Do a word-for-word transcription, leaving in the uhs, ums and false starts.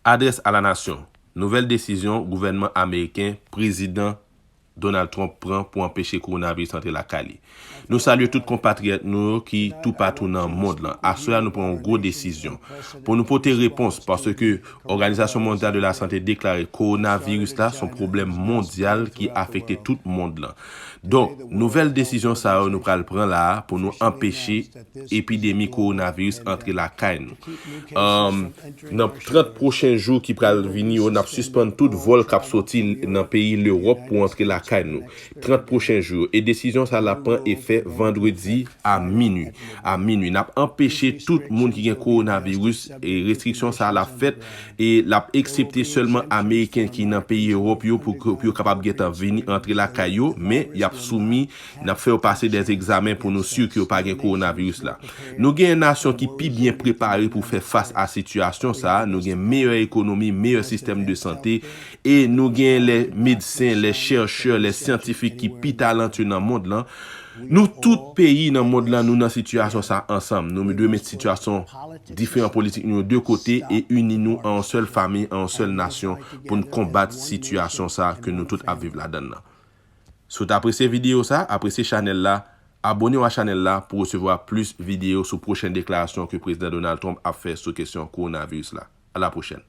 Adrès a la nasyon. Nouvèl desizyon gouvènman ameriken, Prezidan Donald Trump pran pou anpeche kowonaviris antre lakay li. Nou salye tout konpatriyòt nou yo ki toupatou nan mond lan. Aswè a, nou pran yon gwo desizyon pou nou pote repons, paske Òganizasyon Mondyal de la Sante deklare kowonaviris la se yon pwoblèm mondyal ki afekte tout mond lan. Donk, nouvèl desizyon sa yo nou pral pran la a pou nou anpeche epidemi kowonaviris antre lakay nou. Um, nan trant pwochen jou ki pral vini yo, n ap sispann tout vòl k ap soti nan peyi Lewòp pou antre lakay nou. Trant pwochen jou yo. E desizyon sa la pran efè vandredi a minui. A minui. N ap anpeche tout moun ki gen kowonaviris e restriksyon sa la fèt e l ap eksepte sèlman Ameriken ki nan peyi Ewòp yo pou, pou yo kapab gentan vini antre lakay yo, men y ap soumi, n ap fè yo pase dè egzamen pou nou si ke yo pa gen kowonaviris la. Nou gen nasyon ki pi byen prepare pou fè fas a sitiyasyon sa a. Nou gen meyè ekonomi, meyè sistèm de sante, e nou gen lè medsen, lè chèchè, lè syantifik ki pi talantye nan mond lan. Nou tout peyi nan mond lan, nou nan sitiyasyon sa ansanm. Nou dwe met sitiyasyon diferan politik nou yo de kote e ini nou an yon sèl fanmi, an yon sèl nasyon pou n konbat sitiyasyon sa ke nou tout ap viv ladan l lan. Si w t apresye videyo sa, apresye chanèl la, abone w a chanèl la pou resevwa plis videyo sou pwochen deklarasyon ke Prezidan Donald Trump ap fè sou kesyon kowonaviris la. A la pwochèn.